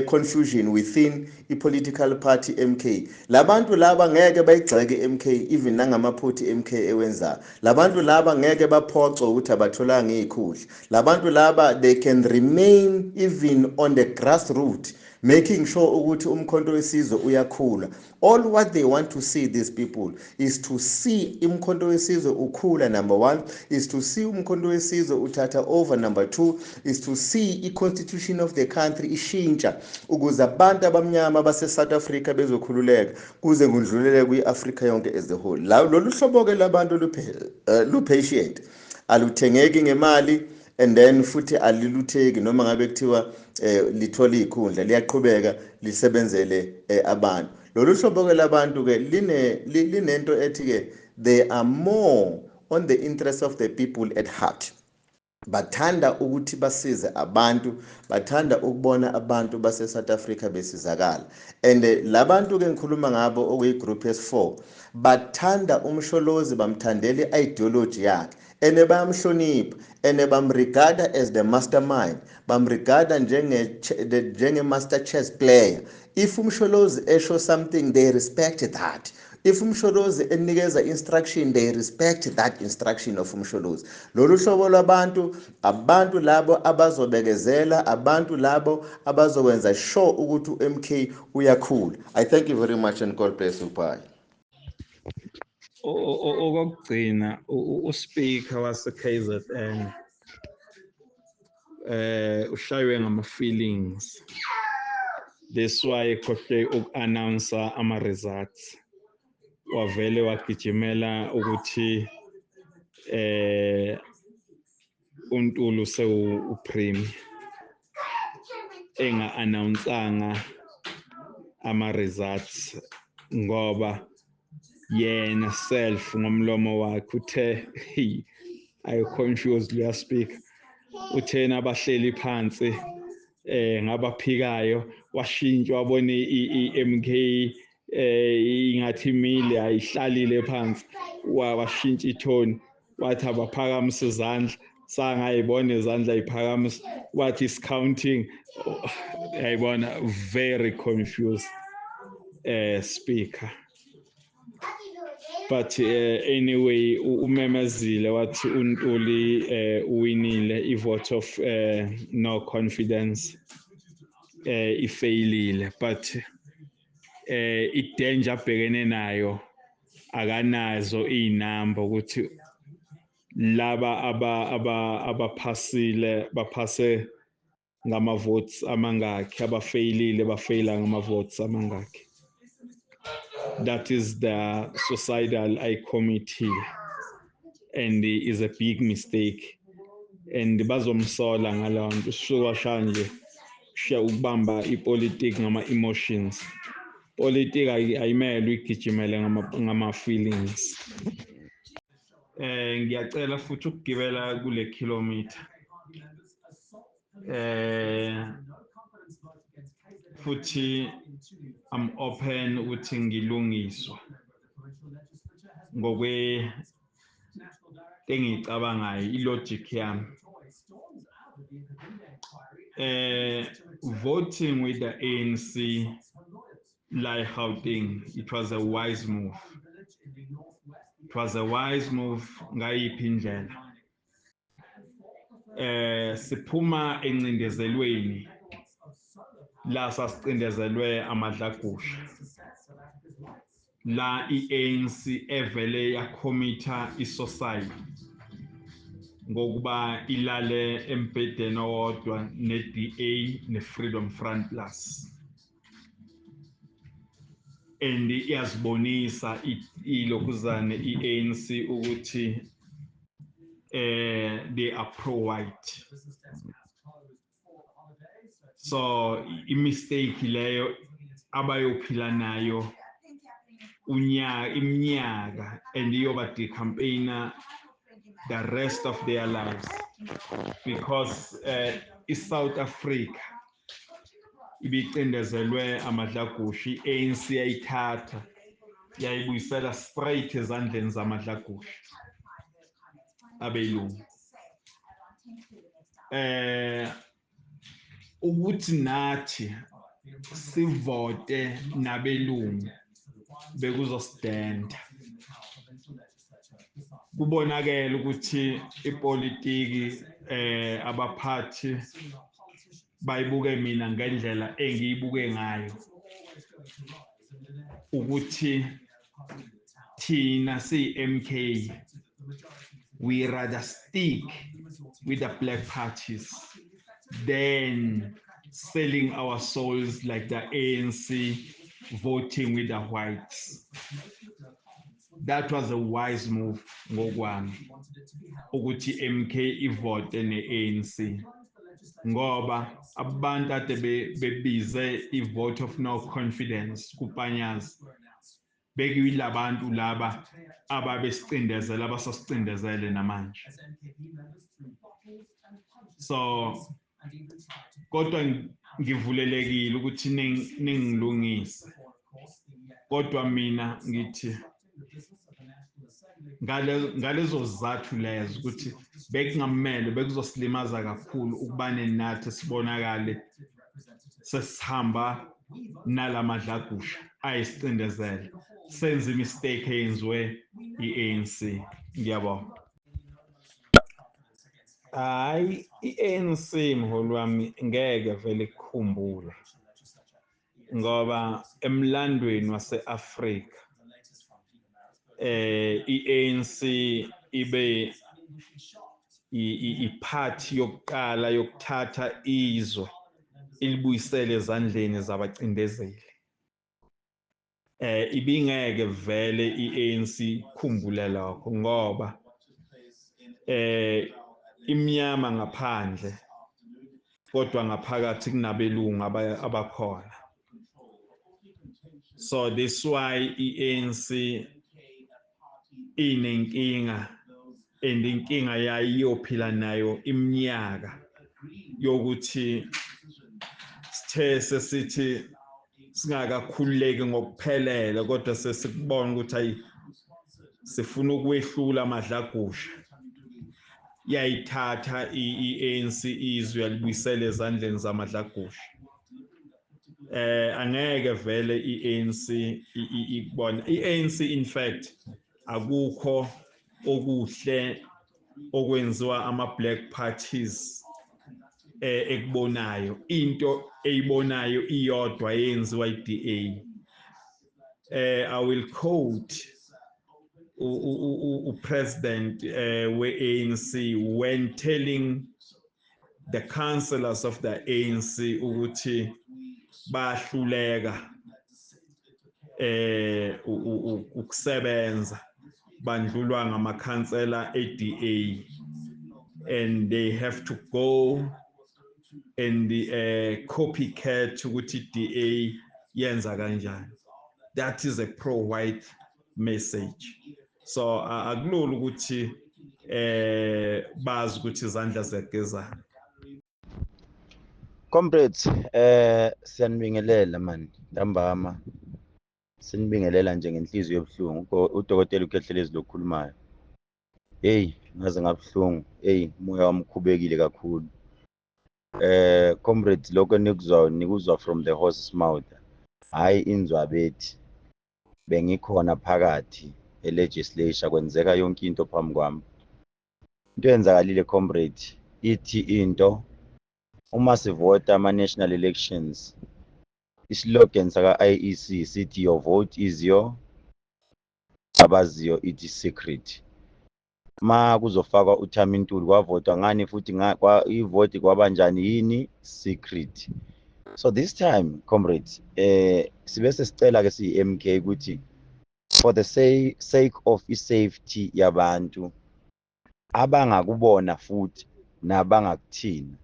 confusion within i-political party MK. Labantu laba ngeke bayigxeke MK even nangamaphuthi MK ewenzayo. Labantu laba ngeke baphoxe ukuthi abatholanga izikhundla. Labantu laba, they can remain even on the grassroots, making sure ukuthi umkhonto wesizwe uyakhula. All what they want to see, these people, is to see umkhonto wesizwe ukhula, number 1, is to see umkhonto wesizwe uthatha over, number 2, is to see i-constitution of the country ishintsha ukuze abantu abamnyama base-South Africa bezokhululeka kuze kundlulele kwi-Afrika yonke as a whole. Lolu hlobo-ke labantu lu-patient, aluthengeki ngemali. And then futhi alilutheki noma ngabe kuthiwa lithola ikhundla, liyaqhubeka lisebenzele abantu. Lolu hlobo ke labantu ke linento ethi ke they are more on the interest of the people at heart. Bathanda ukuthi basize abantu, bathanda ukubona abantu base South Africa besizakala. And labantu ke ngikhuluma ngabo okuyi group S4, bathanda uMsholozi, bamthandela ideology yakhe, and bayamhlonipha, and bamregarda as the mastermind, bamregarda njenge master chess player. If uMsholozi esho something, they respect that. If uMsholozi enikeza instruction, they respect that instruction of uMsholozi. Lolu hlobo lwabantu, abantu labo abazobekezela, abantu labo abazokwenza sure ukuthi uMK uyakhula. I thank you very much and God bless you. Bye. Okokugcina, uspeaker wase KZN ushaywe ngama feelings, that's why ekhohle uku-announce ama results, wavele wagijimela ukuthi uNtulu sewu upremier, enga announceanga ama results, ngoba yena self ngomlomo wakhe uthe ayi confused leya speaker, uthena abahleli phansi ngabaphikayo, washintsha, wabona iMK ingathi imile, ayihlalile phansi, washintsha itone, wathi abaphakamisa izandla, sangayibona izandla iphakamisa, wathi is counting, yayibona, very confused speaker. But anyway, umemezile wathi uNtuli uwinile, i-vote of no confidence ifailile, but i-danger abhekene nayo, akanazo iy'namba ukuthi laba abaphasile baphase ngama-votes amangakhi, abafeyilile bafeyila ngama-votes amangakhi. That is the suicidal committee and is a big mistake, and bazomsola ngaleyo nto. Usuka shaya nje ukubamba ipolitiki ngama-emotions. Politiki ayimele uyigijimele ngama-feelings. Ngiyacela futhi ukugibela kule kilometer, futhi I'm open ukuthi ngilungiswe ngokwe engiyicabangayo, ilogic yami. Voting with the ANC la eGauteng, it was a wise move. It was a wise move ngayiphi indlela? Siphuma encindezelweni la sasicindezelwe amadlagusha, la iANC evele yakhomitha isociety ngokuba ilale embhedeni owodwa ne-DA ne-Freedom Front Plus, and iyazibonisa ilokhuzane i-ANC ukuthi they are pro-white. So i-mistake leyo abayophila nayo unyaka iminyaka, and iyoba decampaigner the rest of their lives, because i-South Africa ibicindezelwe amadlagusha, i-ANC yayithatha yayibuyisela straight ezandleni zamadlagusha abelungu. Ukuthi nathi sivote nabelungu bekuzosidenda. Kubonakele ukuthi ipolitiki abaphathi bayibuke mina ngendlela engiyibuke ngayo, ukuthi thina siyi-MK we rather stick with the black parties than selling our souls like the ANC voting with the whites. That was a wise move ngokwami ukuthi MK ivote ne-ANC, ngoba abantu ade bebize i-vote of no confidence kuPanyazi bekuyilabantu laba ababesicindezela, abasasicindezele namanje. So kodwa ngivulelekile ukuthi ningilungise, kodwa mina ngithi ngalezo zizathu lezo ukuthi bekungamele, bekuzosilimaza kakhulu ukubane nathi sibonakale sesihamba nalamadlagusha ayisicindezele, senze imistake eyenziwe i-ANC. Ngiyabonga. Hayi, i-ANC, mholi wami, ngeke vele ikukhumbule, ngoba emlandweni wase-Afrika i-ANC ibe iphathi yokuqala yokuthatha izwe ilibuyisele ezandleni zabacindezeli. Ibingeke vele i-ANC ikhumbule lokho, ngoba imnyama ngaphandle kodwa ngaphakathi kunabelungu abakhona. So this why i-ANC inenkinga, and inkinga yayo iyophila nayo iminyaka, yokuthi sithe sesithi singakakhululeki ngokuphelele, kodwa sesikubona ukuthi ayi, sifuna ukwehlula amadlagusha, yayithatha i-ANC izwe yalibuyisela ezandleni zamadlagusha. Angeke vele i-ANC ikubona. I-ANC, in fact, akukho okuhle okwenziwa ama-black parties ekubonayo. Into eyibonayo iyodwa eyenziwa i-DA. I will quote upresident we-ANC when telling the councillors of the ANC ukuthi bahluleka ukusebenza, bandlulwa ngamakhansela e-DA, and they have to go and copycat ukuthi i-DA yenza kanjani. That is a pro-white message. So akulula ukuthi bazi ukuthi izandla ziyagezana. Comrades, siyanibingelela man ntambama. Sinibingelela nje ngenhliziyo ebuhlungu. Udokotela uKhehlelezi lokhulumayo. Hey, ngaze ngabuhlungu. Hey, umoya wami ukhubekile kakhulu. Comrades, lokho enikuzwayo nikuzwa from the horse's mouth. Hayi, inzwabethi. Bengikhona phakathi e-legislature, kwenzeka yonke into phambi kwami. Into eyenzakalile, comrade, ithi into uma sivota ama-national elections, islogan saka-IEC sithi "Your vote is your", abaziyo ithi secret. Ma kuzofakwa uThami Ntuli, kwavotwa ngani futhi ivoti kwabanjani, yini secret? So this time, comrades, sibe sesicela ke siyi-MK ukuthi for the sake of i-safety yabantu abangakubona futhi nabangakuthina,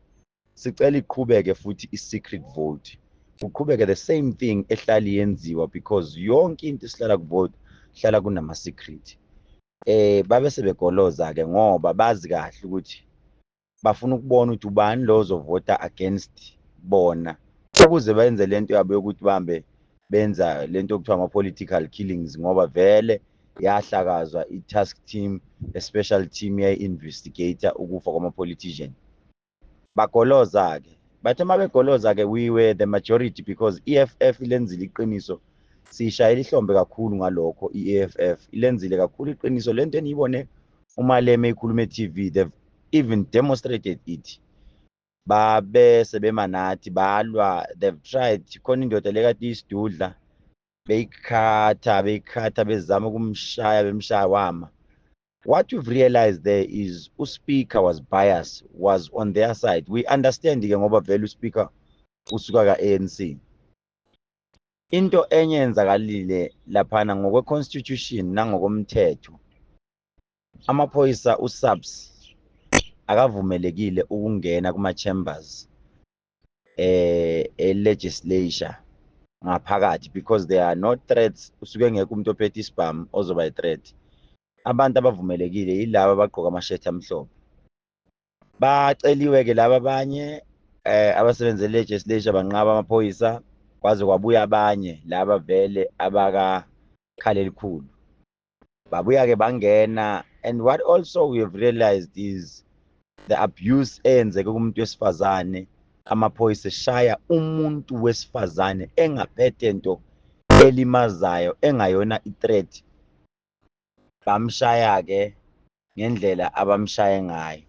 sicela iqhubeke futhi i-secret vote, kuqhubeke the same thing ehlala yenziwa, because yonke into esihlala kuvote hlala kunama-secret. Babe sebegoloza ke ngoba bazi kahle ukuthi bafuna ukubona ukuthi ubani lo ozovota against bona, ukuze benze lento yabo yokuthi bambe benza lento okuthiwa ama-political killings, ngoba vele yahlakazwa i-task team, a special team yayi-investigator ukufa kwama-politician. Bagoloza-ke, bathe uma begoloza-ke, we were the majority because EFF ilenzile iqiniso. Siyishayela ihlombe kakhulu ngalokho. I-EFF ilenzile kakhulu iqiniso. Lento eniyibone uMalema ekhuluma e-TV, they've even demonstrated it. Babe sebema nathi, balwa, they've tried. Khona indoda lekade iyisidudla, beyikhatha, beyikhatha, bezama ukumshaya, bemshaya, wama. What we've realized there is uspeaker was biased, was on their side. We understand ke ngoba vele uspeaker usuka ka-ANC. Into enye yenzakalile laphana ngokwe-constitution nangokomthetho, amaphoyisa uSAPS akavumelekile ukungena kuma-chambers e-legislature ngaphakathi because there are no threats. Usuke ngekho umuntu ophethe isibhamu ozoba i-threat. Abantu abavumelekile yilaba abagqoka amashethi amhlophe. Baceliwe-ke laba abanye abasebenza e-legislature, banqaba amaphoyisa, kwaze kwabuya abanye laba vele abakakhala elikhulu, babuya-ke bangena. And what also we have realized is the abuse eyenzeke kumuntu wesifazane, amaphoyisa eshaya umuntu wesifazane engaphethe nto elimazayo, engayona i-threat. Bamshaya-ke ngendlela abamshaye ngayo.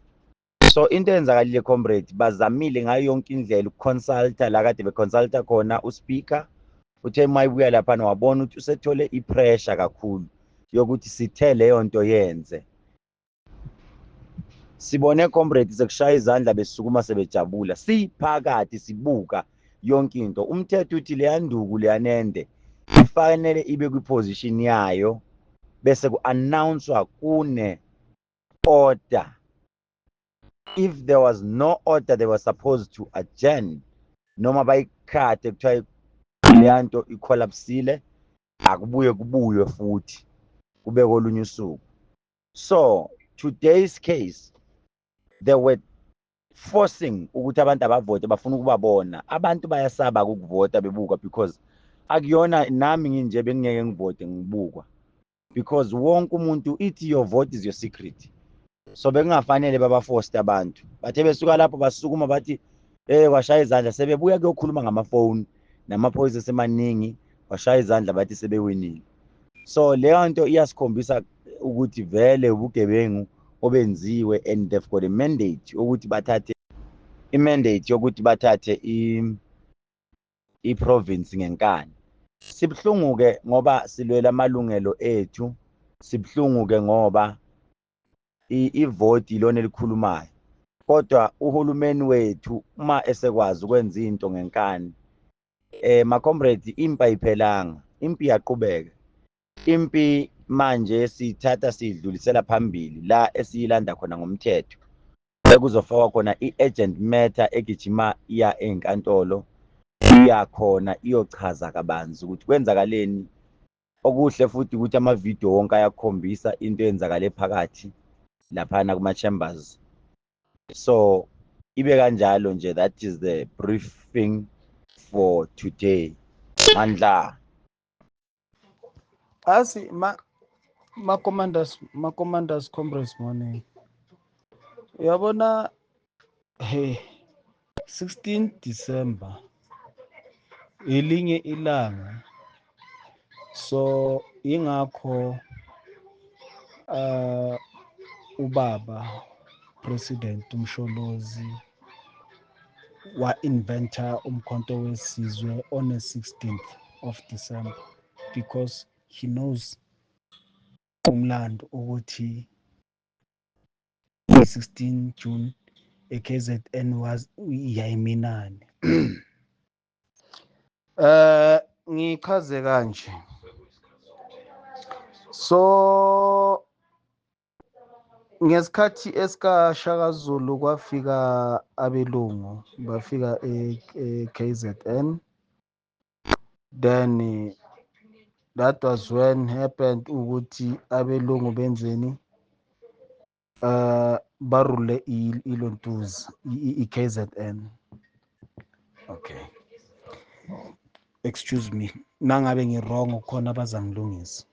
So into eyenzakalile, comrade, bazamile ngayo yonke indlela ukuconsulta la kade beconsulta khona uspeaker. Uthe uma ibuya laphana wabona ukuthi usethole i-pressure kakhulu yokuthi sithe leyo nto yenze. Sibone, comrade, sekushaya izandla, besukuma sebejabula, siphakathi sibuka yonke into. Umthetho uthi leya nduku leyanende ifanele ibe kwiposition yayo bese ku-announcwa kune order. If there was no order, they were supposed to adjourn noma bayikhathe, kuthiwa leya nto icollapsile, akubuye kubuywe futhi kube kolunye usuku. So today's case, they were forcing ukuthi abantu abavote, bafuna ukubabona. Abantu bayasaba ukuvota bebukwa because akuyona nami nginje bengingeke ngivote ngibukwa because wonke umuntu ithi your vote is your secret. So bekungafanele babaforce abantu. Bathe besuka lapho basukuma bathi kwashaya izandla, sebebuya kuyokhuluma ngamafoni namaphoyisa esemaningi, washaya izandla bathi sebewinile. So leyo nto iyasikhombisa ukuthi vele ubugebengu obenziwe and they've got a mandate ukuthi bathathe i-mandate yokuthi bathathe i-province ngenkani. Sibuhlungu ke ngoba silwela amalungelo ethu, sibuhlungu ke ngoba ivoti ilona elikhulumayo, kodwa uhulumeni wethu uma esekwazi ukwenza into ngenkani, ma comrades, impi ayiphelanga, impi iyaqhubeka. Impi manje siyithatha siyidlulisela phambili la esiyilanda khona ngomthetho, ekuzofakwa khona i-urgent matter egijima iya ey'nkantolo, iya khona iyochaza kabanzi ukuthi kwenzakaleni. Okuhle futhi ukuthi amavidiyo wonke ayakhombisa into eyenzakale phakathi laphana kuma-chambers. So ibe kanjalo nje. That is the briefing for today, Mandla. Asi ma commanders, comrades, morning. Uyabona, hey, 16 December elinye ilanga, so ingakho ubaba President uMsholozi wa-inventa uMkhonto weSizwe on the 16th of December because he knows umlando ukuthi 16 June eKZN was yayiminani. Ngichaze kanje. So ngesikhathi esika Zulu kwafika abelungu, bafika e-KZN, then that was when happened ukuthi abelungu benzeni, barule ilontuza i-KZN. Okay, excuse me nangabe ngi-wrong, khona abazangilungisa.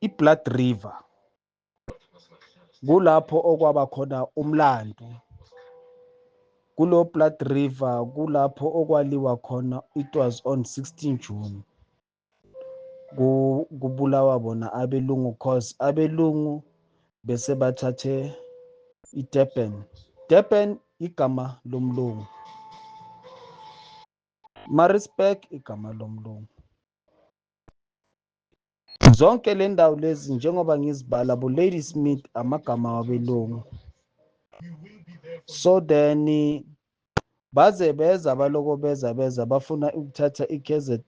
I-Blood River kulapho okwaba khona umlando kulo Blood River, kulapho okwaliwa khona. It was on 16 June kubulawa bona abelungu, cause abelungu bese bathathe iDurban. Durban igama lomlungu, Maritzburg igama lomlungu. Zonke le ndawo lezi njengoba ngizibala, bo Ladysmith, amagama wabelungu. So then Baze beza baloko beza beza bafuna ukuthatha i-KZ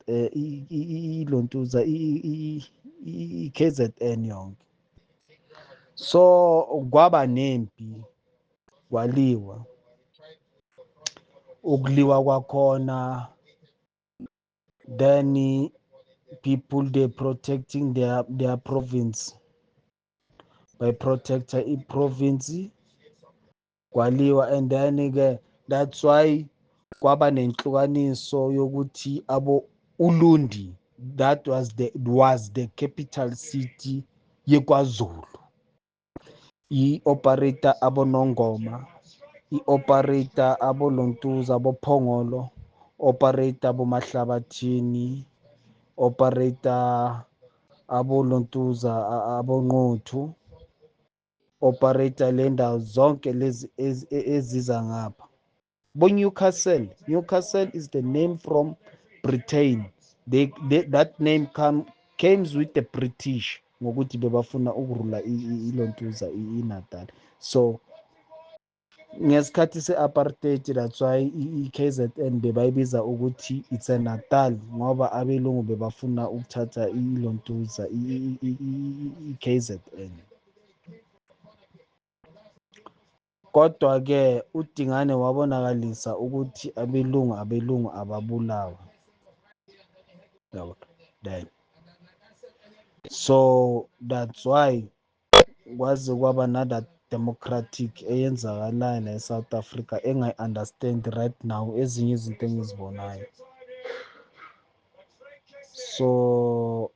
ilontuza i-KZN yonke. So kwaba nempi, kwaliwa. Ukuliwa kwakhona, then people they protecting their province, by protector i-province, kwaliwa. And then ke that's why kwaba nenhlukaniso yokuthi abo Ulundi, that was the capital city yeKwaZulu, i-operate-a aboNongoma, i-operate-a aboLontuza, aboPhongolo, operate-a aboMahlabathini, operate-a aboLontuza, aboNquthu, operate-a le ndawo zonke lezi eziza ngapha bo Newcastle. Newcastle is the name from Britain. That name came with the British ngokuthi bebafuna ukurula ilontuza iNatal. So ngesikhathi se-apartheid, that's why i-KZN bebayibiza ukuthi it's a Natal, ngoba abelungu bebafuna ukuthatha ilontuza i-KZN. Kodwa-ke uDingane wabonakalisa ukuthi abelungu ababulawa. Then so that's why kwaze kwaba nada democratic eyenzakalayo la eSouth Africa engayi-understand right now ezinye izinto engizibonayo. So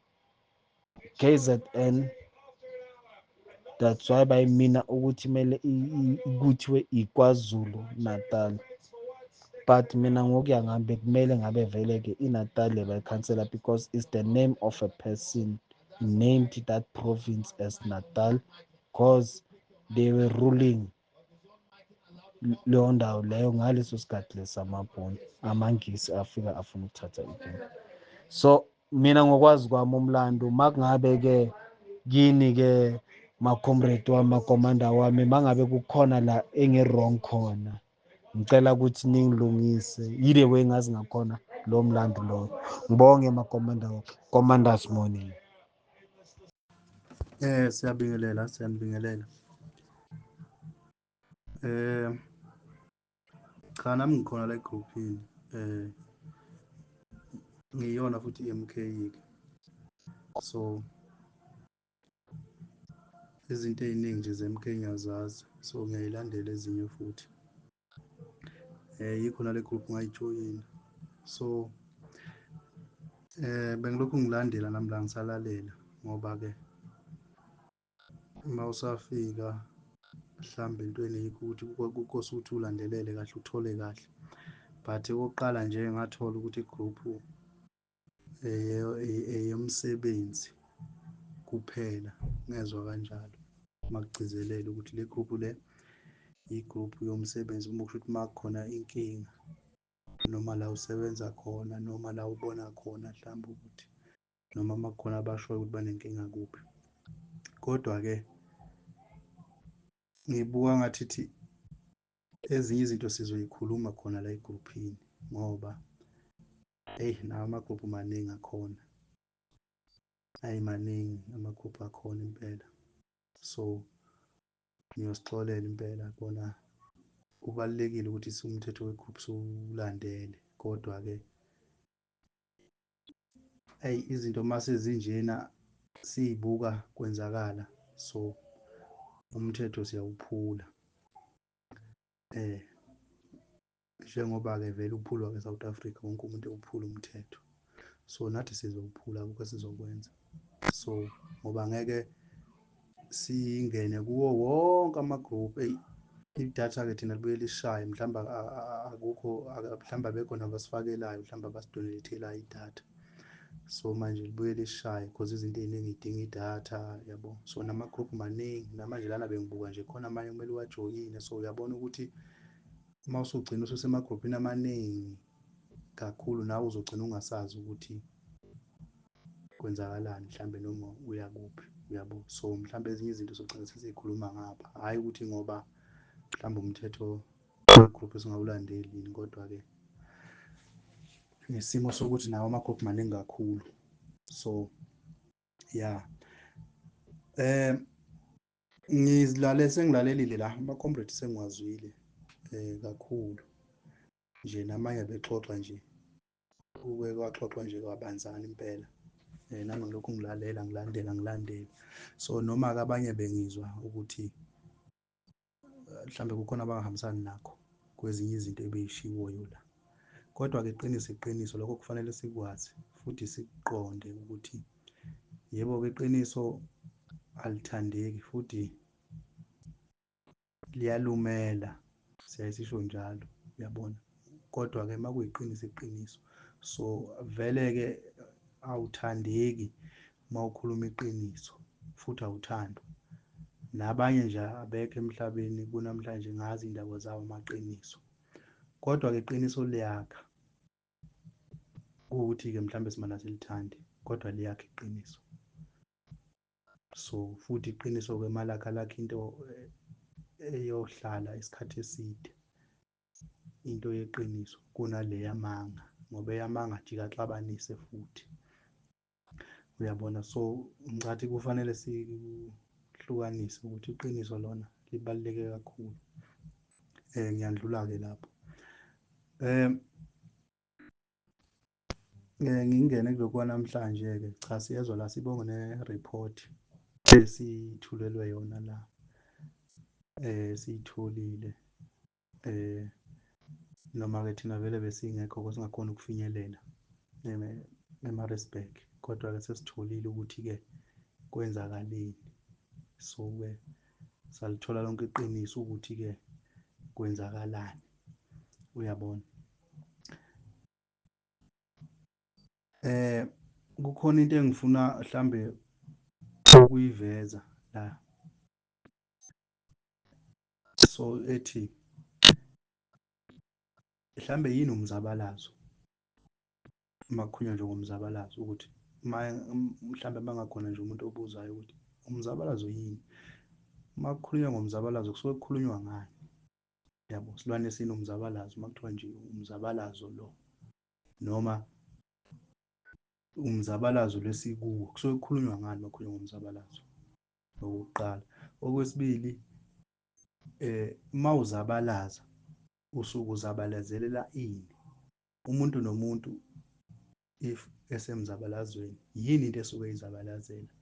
KZN, that's why bayimina ukuthi kumele kuthiwe iKwaZulu Natal, but mina ngokuya ngami bekumele ngabe vele-ke iNatal bayikhansela, because it's the name of a person named that province as Natal, because they were ruling leyo ndawo leyo ngaleso sikhathi lesamabhunu, amaNgisi afika afuna ukuthatha ibhunu. So mina ngokwazi kwami umlando, makungabe-ke kini-ke ma-comrade wami, ma-commander wami, mangabe kukhona la engi-wrong khona, ngicela ukuthi ningilungise yile way ngazi ngakhona lo mlando loyo. Ngibonge ma-commander, commanders morning. Siyabingelela, siyanibingelela. Cha, nami ngikhona la egroupini. Ngiyona futhi i-MK ke. So izinto ey'ningi nje ze-MK ngiyazazi, so ngiyayilandela ezinye futhi. Yikho nale group ngayijoyina. So bengilokhu ngilandela nami la, ngisalalela, ngoba ke uma usafika mhlambe entweni yikho ukuthi kukose ukuthi ulandelele kahle, uthole kahle. But okokuqala nje ngathola ukuthi igroup eyomsebenzi kuphela, ngezwa kanjalo makugcizelela ukuthi le group le igroup yomsebenzi, uma kusho ukuthi uma kukhona inkinga noma la usebenza khona noma la ubona khona mhlawumbe ukuthi noma uma kukhona abashoyo ukuthi banenkinga kuphi. Kodwa-ke ngibuka ngathi ezinye izinto sizoyikhuluma khona la egruphini, ngoba eyi nawo amagruphu maningi akhona, ayi maningi amagruphu akhona impela. So ngiyosixolela impela kona, kubalulekile ukuthi umthetho wegruphu siwulandele, kodwa-ke eyi izinto mase zinjena siyibuka kwenzakala, so umthetho siyawuphula. Njengoba-ke vele uphulwa-ke South Africa, wonke umuntu ewuphula umthetho, so nathi sizowuphula, akukho esizokwenza. So ngoba ngeke singene kuwo wonke ama-group, eyi idatha-ke thina libuye lishaye, mhlawumbe akukho, mhlawumbe abekho nabasifakelayo, mhlawumbe abasidonethelayo idatha. So manje libuye lishaye because izinto ey'ningi y'dinga idatha, yabo. So nama-group maningi namanje lana bengibuka nje khona amanye kumele uwajoyine, so uyabona ukuthi uma usugcina ususemagruphini amaningi kakhulu, nawe uzogcina ungasazi ukuthi kwenzakalani mhlambe noma uya kuphi, uyabo. So mhlambe ezinye izinto sogcina sesiyikhuluma ngapha, hhayi ukuthi ngoba mhlawumbe umthetho We-group esingawulandeli yini, kodwa-ke ngesimo sokuthi nawo ama-group maningi kakhulu, so yeah. Ngizilale sengilalelile la ama-comrade, sengiwazwile kakhulu nje, namanye bexoxa nje, kuke kwaxoxwa nje kwabanzana impela. Nami ngilokhu ngilalela, ngilandela, ngilandela. So noma-ke abanye bengizwa ukuthi mhlambe kukhona abangahambisani nakho kwezinye izinto ebeyishiwoyo la, kodwa-ke iqiniso iqiniso, lokho kufanele sikwazi futhi sikuqonde ukuthi yebo-ke iqiniso alithandeki futhi liyalumela, siyaye sisho njalo, uyabona. Kodwa-ke uma kuyiqiniso iqiniso. So vele-ke awuthandeki uma ukhuluma iqiniso futhi awuthandwa. Nabanye nje abekho emhlabeni kunamhlanje ngazi iy'ndaba zawo amaqiniso, kodwa-ke iqiniso liyakha. Kuwukuthi-ke mhlawumbe simane asilithandi, kodwa liyakha iqiniso. So futhi iqiniso-ke malakha lakha into eyohlala isikhathi eside, into yeqiniso, kunale yamanga, ngoba eyamanga ajike axabanise futhi, uyabona. So ngicathi kufanele sikuhlukanise ukuthi iqiniso lona libaluleke kakhulu. Ngiyandlula-ke lapho. Ngingene kulokhu kwanamhlanje-ke. Cha, siyezwa la, sibonge ne-report esithulelwe yona la, siyitholile. Noma-ke thina vele besingekho singakhoni ukufinyelela eMaritzburg, kodwa-ke sesitholile ukuthi-ke kwenzakaleni. So-ke salithola lonke iqiniso ukuthi-ke kwenzakalani, uyabona. Kukhona into engifuna mhlambe ukuyiveza la, so ethi mhlambe yini umzabalazo, uma kukhulunywa nje ngomzabalazo, ukuthi mhlambe bangakhona nje umuntu obuzayo ukuthi umzabalazo yini. Uma kukhulunywa ngomzabalazo kusuke kukhulunywa ngani? Yabo, silwane esini umzabalazo? Uma kuthiwa nje umzabalazo lo, noma umzabalazo lesikuwo, kusuke kukhulunywa ngani uma kukhulunywa ngomzabalazo? Okokuqala. Okwesibili, uma uzabalaza usuke uzabalazelela ini? Umuntu nomuntu if esemzabalazweni, yini into esuke izabalazela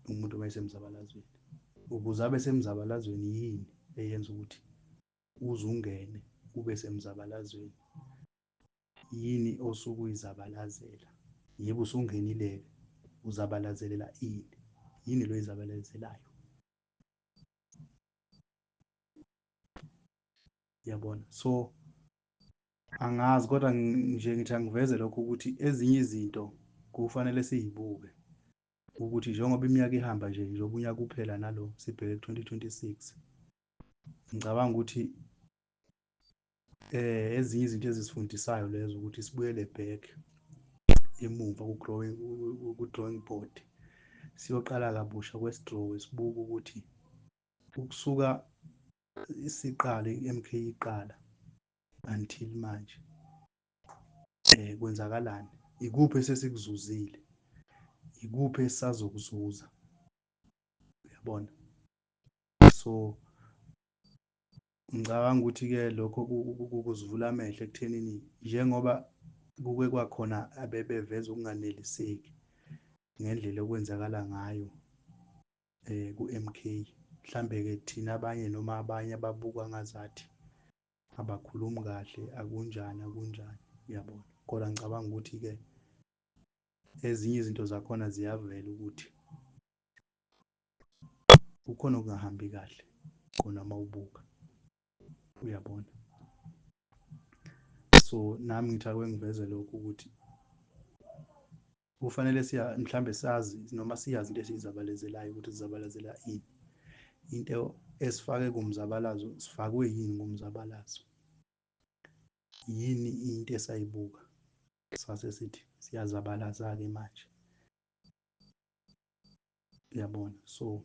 umuntu uma esemzabalazweni? Ukuze abe semzabalazweni, yini eyenza ukuthi uze ungene ube semzabalazweni? Yini osuke uyizabalazela? Yebo, usungenile-ke, uzabalazelela ini? Yini lo oyizabalazelayo? Yabona, so angazi, kodwa nje ngithi angiveze lokho ukuthi ezinye izinto kufanele siyibuke ukuthi njengoba iminyaka ihamba nje, njengoba unyaka uphela nalo sibheke ku-2026, ngicabanga ukuthi ezinye izinto ezisifundisayo lezo ukuthi sibuyele back emuva ku-growing ku-drawing board, siyoqala kabusha kwesi-draw, sibuke ukuthi ukusuka siqale i-MK iqala until manje kwenzakalani, ikuphi esesikuzuzile, ikuphi esisazokuzuza, uyabona. So ngicabanga ukuthi-ke lokho kuzivula amehlo ekuthenini njengoba kuke kwakhona abebeveza ukunganeliseki ngendlela okwenzakala ngayo ku-MK, mhlambe-ke thina abanye noma abanye ababuka ngazathi abakhulumi kahle, akunjani akunjani, uyabona. Kodwa ngicabanga ukuthi-ke ezinye izinto zakhona ziyavela ukuthi kukhona okungahambi kahle khona uma ubuka, uyabona. So nami ngithi ake ngiveze lokhu ukuthi kufanele siya mhlambe sazi noma siyazi into esiyizabalezelayo ukuthi sizabalazela ini, into esifake kumzabalazo, sifakwe yini kumzabalazo, yini into esayibuka sase sithi siyazabalaza-ke manje, uyabona. So